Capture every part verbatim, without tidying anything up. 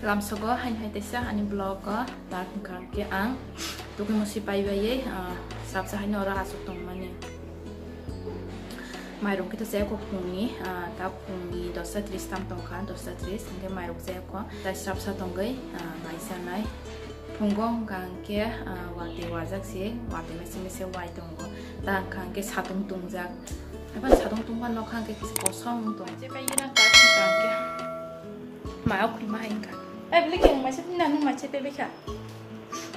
Lamsogo hain hai teisa ani vlog o tak hwnkha khe ang tugui musi pai baiwi, ah, sabsa haino oro aswk tongmani. Mairung khe to chaya kho phungni, ah, ta phungni dosta tris tam tongkha, dosta tris hwnkhe mairung chaya kho. Tai sabsa tongwi, ah, mai chanai. Phungo hwnkha hwnkhe, ah, watwi wajak se, watwi mese mese wai tongo. Ta hwnkha hwnkhe satung tungjak. Haikhe satung tungma nokha hwnkhe kisa kosom wng tong. Je pai gana ta hwnkha hwnkhe. Ma o khulma hai wngkha. Ai, bwlai khe ang maisa nang nung maisa paibai kha.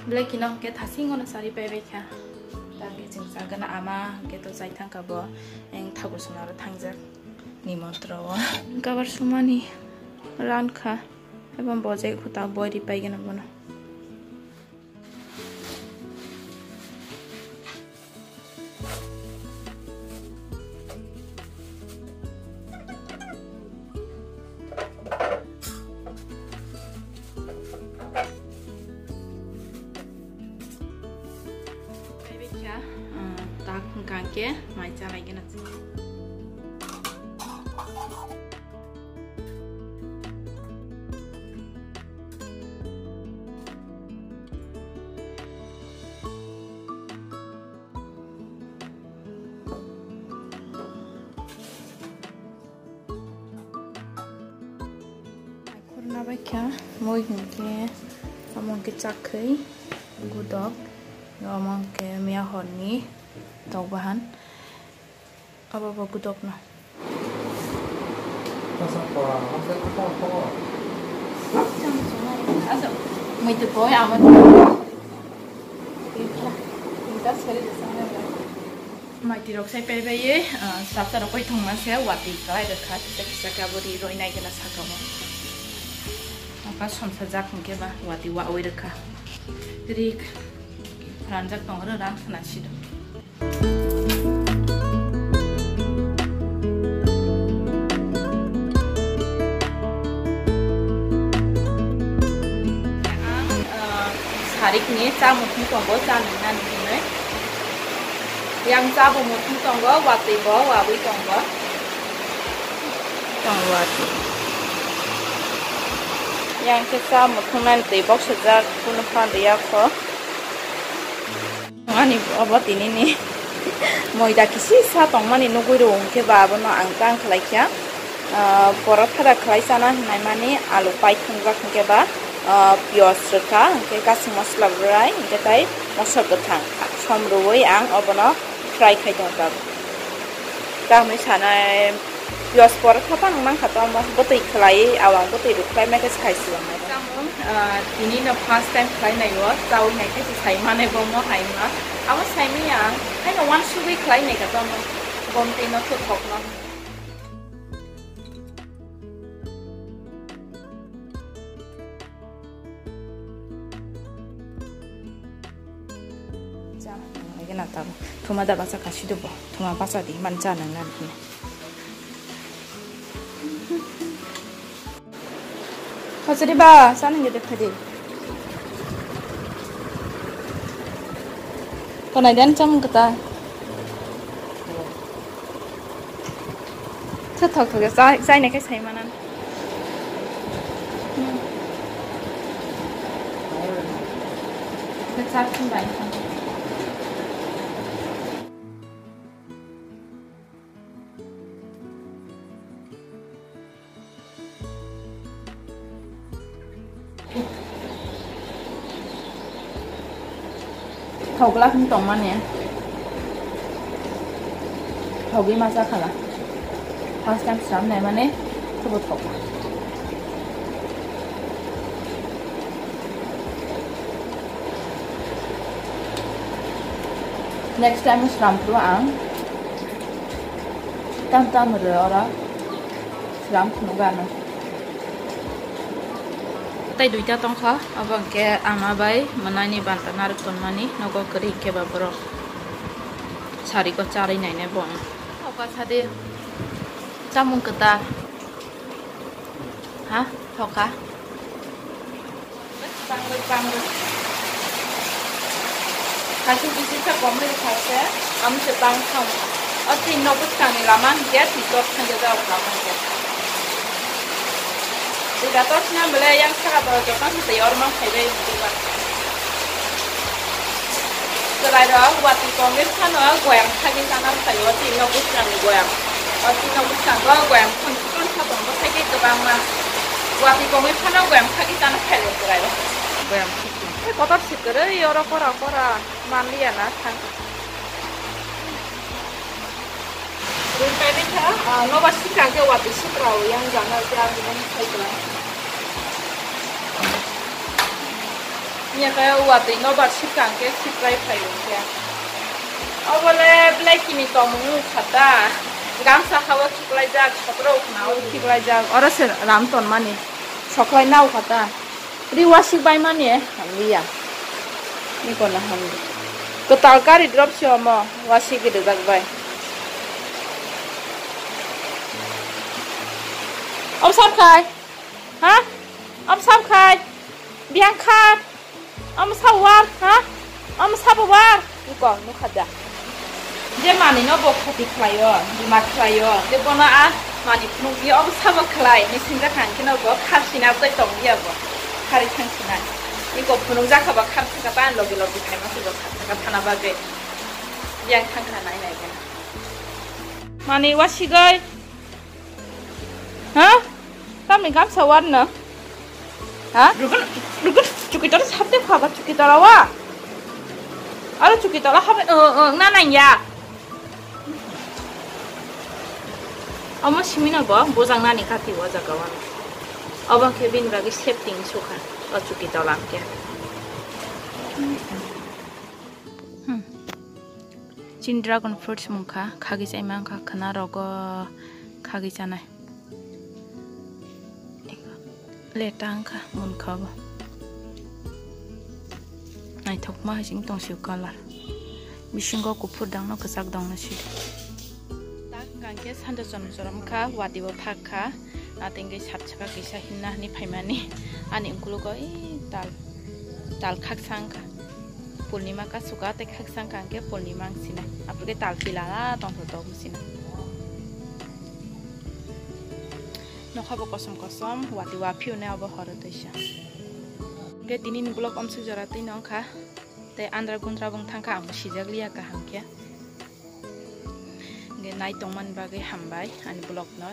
Bwlai khe nang khe thasing ono sari paibai kha. Ta hwnkhe chwng chagana ama hwnkhe to chai thangkha bo. Eng thago swnaro thangjak. Nimontro o. Gabar sumani rankha. Ebo bojai khuta boi ri paigana bono. Paibai kha, ah, tak hwnkha khe mai chalaigena. Khurna bai kha mui hwnkhe, omo hwnkhe chakhwi gudok, omo hwnkhe miya horni tok bahan. Abo bo gudokno. Asa, muitu koi amo. Maiti rok sai paibai, ah, sabsa rok koi thongma se, watwi kalai rwkha, kisa kisa khe abo ri roi nai gana saka o. Aka somsa jak hwnkhe ba watwi wa oi rwkha. Rik ranjak tong ro, ran khna sido. Ang, ah, sarikni cha muthung tongo, cha nungnani hinwi. Yang cha bo muthung tongo, watwi bo wawi tongo. Tong watwi. Yang khe cha muthungnani twi boksajak, kunu phan rwya kho. Ani obo tinini moida kisisa tongmani nugui rwo, hwnkhe ba abono ang tang khlai kha, ah, porotha da khlai chana hwnwi mani alu pai thwngjak, hwnkhe ba, ah, piyaj rwkha, hwnkhe kasing mosla bwrai, hwnkhe tai mosok kwthang som rwui ang obono fry khai tong tabuk. Tamni sanai. Piyaj porotha phano mankha, tamo bwtwi khlai, awang bwtwi rwkhlai mai khe sai swlangmani. Chamung, ah, tini no first time khlai nai o, chawi nai khe se sai mane bo mo hai ma. Abo sai manya ang, haino uansugwi khlai nai kha tamo, bomtwi no thuthok no. Cha, nang lagi na tabo. Thuma da basa kasi do bo. Thuma basa di man cha nang nan hine. Hosri ba, sa nang gede phadi. Konai dan cham kata. Sa thok thok sa, sa ne kai sai manan. Hmm. Sa thum bai. Thok glass ni tongmani. Thogwi ma cha khala. First time sram nai mane, khubo thok. Next time sram pro ang. Tam tam re ora. Sram phunuk ano. Tai duita tongkha, abo hwnkhe ama bai mwnaini banta narwk tonmani nogo kwrwi hwnkhe ba borok sariko charwi nainai bo. Thoka sadi chamung kwtal. Ha? Thoka? Bangwi, bangwi. Kaisa bisi khe komwi rwkha se, amo se bang thang. O twi nok bwskangni lama hwnkhe twi tok thangya jao kha hwnkhe. Tiga tor sina bele yang saka boro jotang hwtwi orma phaibai wngkha. Chwrairok watwi kongwi phano goyam khagwi chana phaio, twi nok bwskango goyam. O twi nok bwskango goyam khon khon sa tongo, saikhe kwbangma. Watwi kongwi phano goyam khagwi chana phaio chwrairok. Goyam khagwi. Ei kotor sikwrwi oro kora kora manliya na thang. Ring paimani kha, ah, nobar sikang khe watwi sikrao yang jana khe ang bini saikla. Nya khe watwi nobar sikang khe sikrai phaio khe. Obole belai kini tongmung wngkha ta. Gamsa hao khiklaijak, sotro ukna o khiklaijak. Oro se ram tonmani. Soklai nao kha ta. Ri wasik bai mani hamliya. Ni kono hamli. Kwtal kari drop si omo wasik rijak bai. Om sab khai. Ha? Om sab khai. Biang kha. Om sab war, ha? Om sabo war. Iko nukha da. Je manwi no bo khati khlaio, bima khlaio. Je bono a manwi phunukdi, obo sabo khlai, ni singjak kha hwnkhe no bo khar sina tei tongdi abo. Khari thang sinai. Iko phunukjak kha ba khar thang kha ta logi logi khaima se bo khar thang kha thana bagwi. Yang thang kha nai nai khe. Manwi wasigwi. Ha? Tamni gamsa warno? Ha? Rukun, rukun, chukitala sabde khaba chukitala wa. Aro chukitala habe, uh, uh, na nang ya. Omo simino bo bojang nani kati wa jaga wa. Obo khe bini bagwi setting sukha. O chukitala khe. Hmm. Chini dragon fruits mungkha, khagwi chaima wngkha, khwna rogo khagwi chanai. Leta wngkha, munkha bo. Naithokma hai se wng tong sio colour. Bisingo kuphur dangno kwchak dangno sidi. Tak hwnkha khe sanja chom chom wngkha, watwi bo thak kha. Atengwi sat saka kisa hinna hwnwi phaimani. Ani ukologo ei tal, tal khaksa wngkha. Purnima kasuka tei khaksa wngkha hwnkhe Purnima wng sinai. Aphuru khe tal pila tongthok tong wng sinai. Nokha bo kosom kosom, watwi wa phiyo nai abo horo twisa. Hwnkhe tini ni vlog omswk jora twi no wngkha. Tei andra gundra bo wng thangkha, ang bo sijak liya kaham khe. Hwnkhe nai tongmani bagwi hambai ani vlog no.